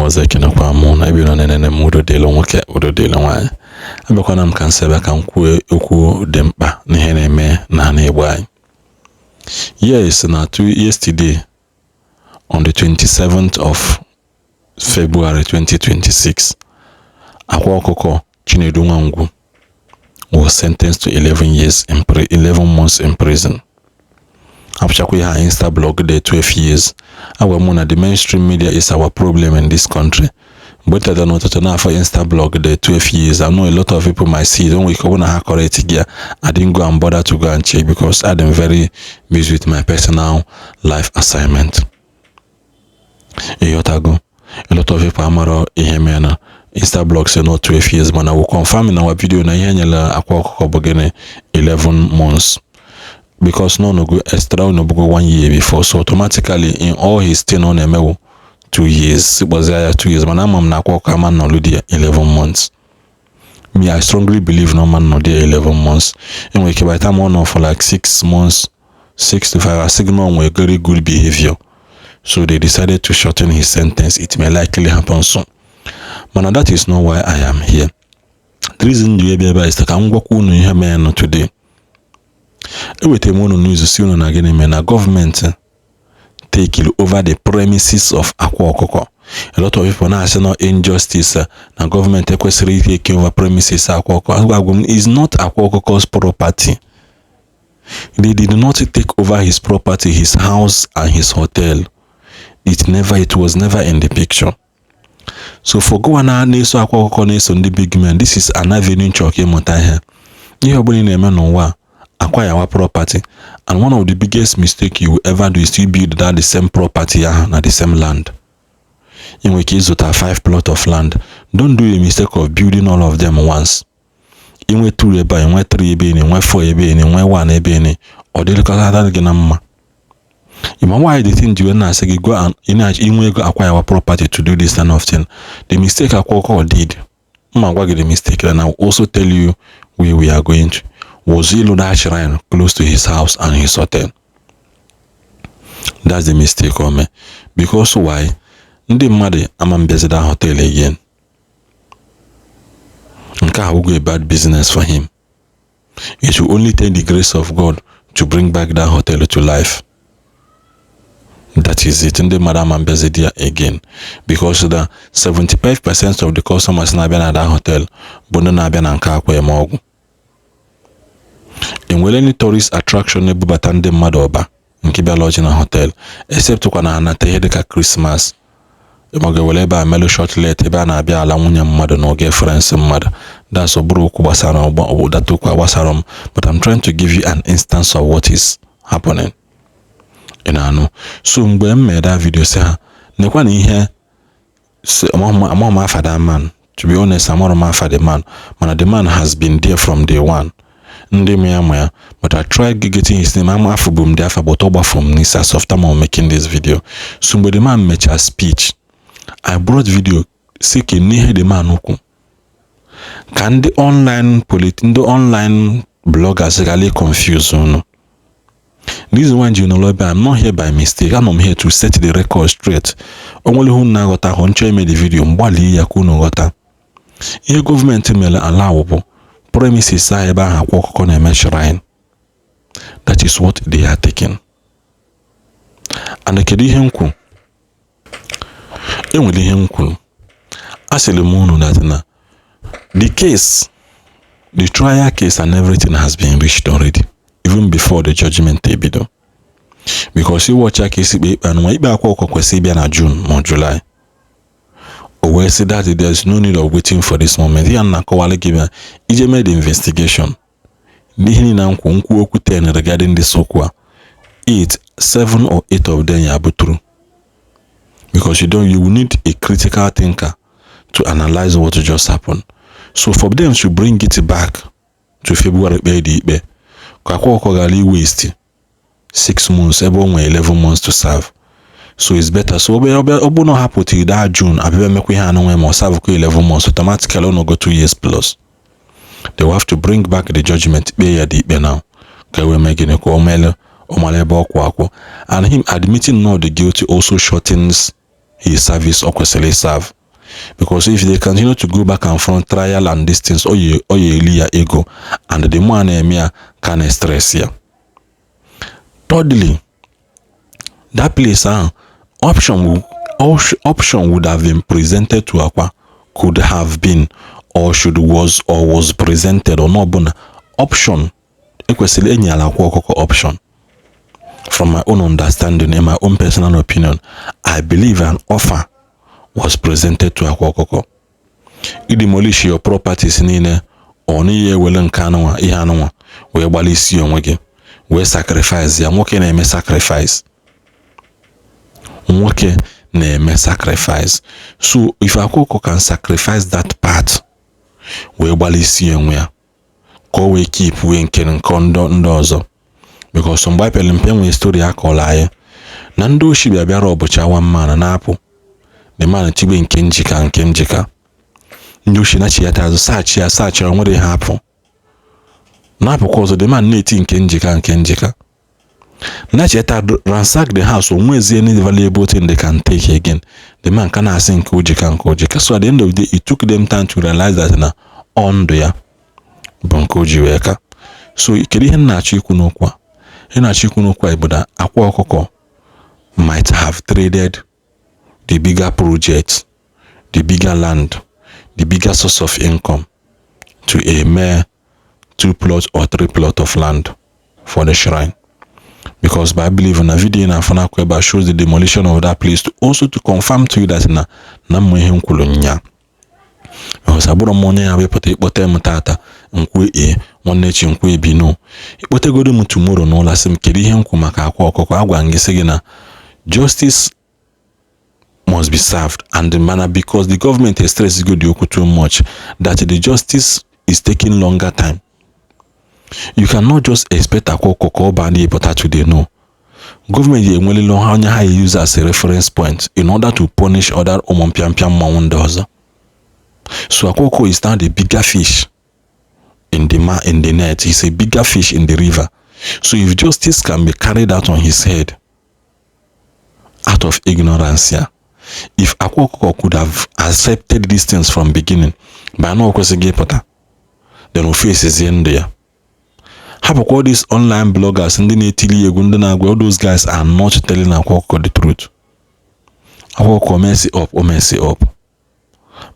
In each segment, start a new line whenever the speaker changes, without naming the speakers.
Ọzọ, ekenekwa mụ na ebe nọ na-enene m. Udo dịlụ nwoke, udo dịlụ nwaanyị. Abịakwana m ka nsị ebe ka m kwuo okwu dị mkpa n'ihe na-eme n'ala Igbo anyị. Yes, na two yesterday, on the 27th of February 2026, Akwa Ọkụkọ Chinedu Nwangwu was sentenced to 11 years in 11 months in prison. Apụchakwa ihe a Instablog dị 12 years. Agwa mụ na the mainstream media is our problem in this country. Mgbe teta n'ụtụtụ n'afọ, Instablog dị 12 years. I know a lot of people might see it. O nwere ike ọ bụ na ha correct gị ya. I didn't go and bother to go and check because I'm very busy with my personal life assignment. Ịghọtago? A lot of people amara ihe mere na Instablog say not 12 years, mana we confirm in our video na ihe nyere Akwa Ọkụkọ bụ gịnị? 11 months, because no go extra no go one year before, so automatically in all his thing ọ na-emewu 2 years, kpọzie ya 2 years. Mana ama m na Akwa Ọkụkọ ama nnọlụ di ya 11 months. Me, I strongly believe na ọma nnọ di ya 11 months. Enwere ike by the time ọ nọ for like 6 months, 6 to 5, asị gị na ọ nwere very good behavior, so they decided to shorten his sentence. It may likely happen soon, mana that is not why I am here. The reason ji ebe a is ka m gwakwa unu ihe mere nụ today. Ewetara m unu news si unu na gịnị mere na gọọmenti take over the premises of Akwa Ọkụkọ. A lot of people na-asị na injustice, na gọọmenti ekwesịrị take over premises Akwa Ọkụkọ. Agwa m, is not Akwa Ọkụkọ's property. They did not take over his property, his house and his hotel. It was never in the picture. So for gụwa na na-eso Akwa Ọkụkọ, na-eso ndị big men, this is an avenue nchọ ka ịmụta ihe. Ihe ọbụla ị na-eme n'ụwa, acquire our property, and one of the biggest mistake you will ever do is to build that the same property ahụ na the same land. Ị nwere ike ịzụta five plot of land. Don't do the mistake of building all of them once. Inwe two ebe a, inwe three ebe, inwe four ebe, inwe one ebe, ọ dịrịkọta gị na mma. Ịma why the thing ji wee na-asị gị go and inwe ego, acquire our property to do this kind of thing? The mistake Akwa Ọkụkọ did, mma gwa gị the mistake and I will also tell you where we are going to, was ịlụ that shrine close to his house and his hotel. That's the mistake o mee. Because why? Ndị mmadụ ama mbịazi that hotel again. Nke a wụgo a bad business for him. It will only take the grace of God to bring back that hotel to life. That is it. Ndị mmadụ ama mbịazi there again because the 75% of the customers na-abịa na that hotel bụ ndị na-abịa na nke akwa eme ọgwụ. Enwere any tourist attraction na-ebubata ndị mmadụ ọba nke bịa lodge na hotel, except kwa na anata ihe dịka Christmas, ma ọ ga-ewere ebe a melụ shortlet, ebe a na-abịa ala nwunye mmadụ na oge friends mmadụ. That's ọ bụrụ okwu gbasara ọgbọ that okwu agbasara m, but I'm trying to give you an instance of what is happening. Ị na-anụ? So mgbe m mere that video, sị ha nekwa na ihe amaghị m afa that man. To be honest, amaghị m afa the man, mana the man has been there from day one. Ndị m ya ma ya, but I tried getting his name. Ama afọ bụ m dị afa, but ọ gbafuru m n'isi as of time of making this video. So mgbe the man mechara speech, I brought video si ke n'ihe the man kwu, ka ndị online ndị online bloggers ghara confuse unu. This one ji nọrọ ebe, I'm not here by mistake. Anọ m here to set the record straight. O nwere ihu na-aghọta ahụ nchọ ime the video, mgbalie ya ka unu ghọta ihe gọọmenti mere. Ala bụ premises ahụ ebe ahụ Akwa Ọkụkọ na-eme shrine, that is what they are taking. And kedu ihe m kwu? Enwere ihe m kwuru. Asịrị m unu that na the case, the trial case and everything has been reached already, even before the judgment ebido, because iwọcha ka esi kpee ikpe anụnwa, ikpe Akwa Ọkụkọ kwesịrị ịbịa na June ma July. O wee sị that there is no need of waiting for this moment. Ya na-akọwalụ gị bịa ije mee the investigation n'ihe niile nkwu nkwu okwu 10 regarding this okwu a, 8, 7 or 8 of them ya bụ true, because you don't you will need a critical thinker to analyze what just happened. So for them to bring it back to February kpee dị ikpe, ka Akwa Ọkụkọ ghara waste 6 months ebe o nwere 11 months to serve, so it's better. So ọ bụ na ọ hapụ till that June, abịa mekwa ihe anụ nwe ma ọ serve kwa 11 months, automatically ọ go 2 years plus. They will have to bring back the judgment, kpee ya dị ikpe now, ka e wee mee gịnị? Ka o mele ọ mara ebe ọ kwụ akwụ. And him admitting not the guilty also shortens His service ọ kwesịrị serve, because if they continue to go back and front, trial and distance, ọ ya eli ya ego, and the more na-eme ya ka na stress ya. Thirdly, that place ahụ, option would have been presented to Akwa, could have been or should was or was presented or not, bụ na option ekwesịrị enyela Akwa Ọkụkọ option. From my own understanding, in my own personal opinion, I believe an offer was presented to Akwa Ọkụkọ: I demolish your properties niile, ọ n'ihe ewere nke anụnwa, ihe anụnwa, wee gbalịsie onwe gị, wee sacrifice ya. Nwoke na-eme sacrifice, nwoke na-eme sacrifice. So if Akwa Ọkụkọ can sacrifice that part wee gbalịsie onwe ya ka o wee keep wee nke ndị ọzọ, because mgbe anyị pere mpe, nwee story a kọrọ anyị na ndị oshi bịa bịara ọbụcha one man na-apụ, the man tigbe nke njika nke njika, ndị oshi nachighata azụ, sachi ya, sachi ya, nwere ihe apụ na-apụkwa ọzọ. The man na-eti nke njika nke njika, nacheta, ransack the house, onwezi any valuable thing they can take again. The man ka na-asị nke ojika nke ojika. So at the end of the day, it took them time to realize that na ọ ndụ ya bụ nke o ji wee ka. So kedu ihe m na-achọ ikwu n'okwu a? Ihe na-achọ ikwu n'okwu a bụ na Akwa Ọkụkọ might have traded the bigger project, the bigger land, the bigger source of income to a mere two plot or three plot of land for the shrine, because I believe na video na afọ ebe shows the demolition of that place to also to confirm to you that na mmụ ihe m kwuru nya, because abụrụ m onye ya wepụta ịkpọte m tata nkwu e, nwanne echi nkwu ebi no. Ịkpọtegodo m tomorrow n'ụlọ, sị m kedu ihe m kwu maka Akwa Ọkụkọ, agwa m gị, sị gị na justice must be served, and the manner, because the government has stressed go the okwu too much that the justice is taking longer time. You cannot just expect Akwa Ọkụkọ ka ọ baa n'ịpụta today. No, gọọmenti enwerela onye ha use as a reference point in order to punish other ụmụ mpịampịa mmanwụ ndị ọzọ. So Akwa Ọkụkọ is now the bigger fish in the net. He's a bigger fish in the river. So if justice can be carried out on his head out of ignorance, yeah, if Akwa Ọkụkọ could have accepted these things from beginning, by now o kwesịghị ịpụta, then o facezie ndụ ya. Hapụkwa all these online bloggers, ndị na-etili egwu, ndị na-agwa. All those guys are not telling Akwa Ọkụkọ the truth. Akwa Ọkụkọ mess up, o mess up.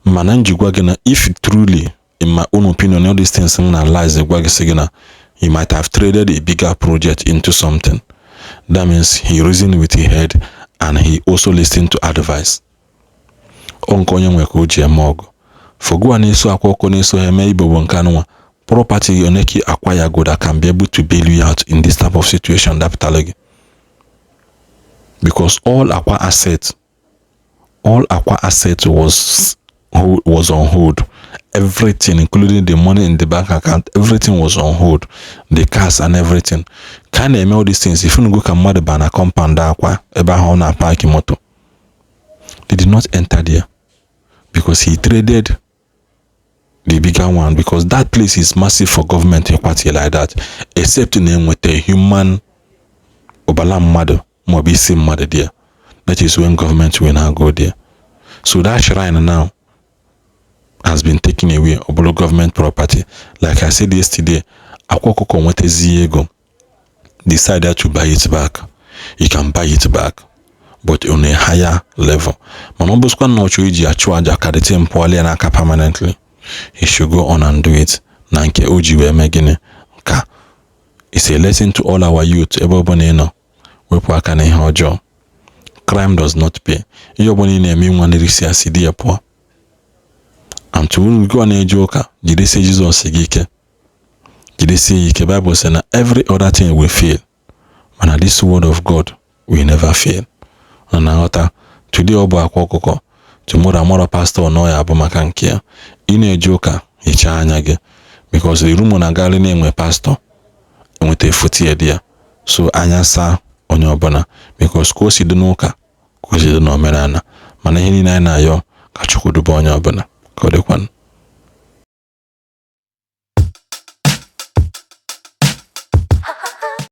Mana njikwa gị na if truly, in my own opinion, all these things m na lies gwa gị, sị gị na he might have traded a bigger project into something. That means he reasoned with his head and he also listened to advice. Ọ nke onye nwe ka o ji eme ọgụ fogua na-eso Akwa Ọkụ na-eso ha eme igbo bụ nke anụnwa property one ka acquire go that can be able to bail you out in this type of situation dapụtara gị, because all Akwa asset was on hold. Everything, including the money in the bank account, everything was on hold, the cars and everything. Ka a na-eme all these things, ifunugo ka mmadụ baa na compound Akwa ebe ahụ ọ na-apaki moto. They did not enter there because he traded the bigger one, because that place is massive for government ịkwati like that, except na enweta human ọbala mmadụ maọbụ isi mmadụ there. That is when government will now go there. So that shrine now has been taken away, ọ bụrụ government property. Like I said yesterday, Akwa Ọkụkọ nwetazi ego, decided to buy it back, he can buy it back, but on a higher level. Mana ọ bụzikwa na ọ chọrọ iji achụ aja ka the thing pụọla ya n'aka permanently, he should go on and do it. Na nke o ji wee mee gịnị ka it's a lesson to all our youth. Ebe ọbụla ị nọ, wepụ aka n'ihe ọjọọ. Crime does not pay. Ihe ọbụla ị na-eme, nwa n'isi asị dị ya pụọ. And to gị na-eje ụka, jidesie Jizọs gị ike, jidesie ya ike. Bible sị na every other thing will fail, mana this word of God will never fail. Na na-aghọta, today ọ bụ Akwa Ọkụkọ, tomorrow amara pastor nọ ya bụ maka nke ya. Ị na-eje ụka, hichaa anya gị, because the rumor na-agagharị na-enwe pastor enweta foto ya dị ya. So anya saa onye ọbụla, because ka o si dị n'ụka ka o si dị n'omenala. Mana ihe niile anyị na-ayọ ka Chukwu dube onye ọbụla ka ọ dịkwanụ.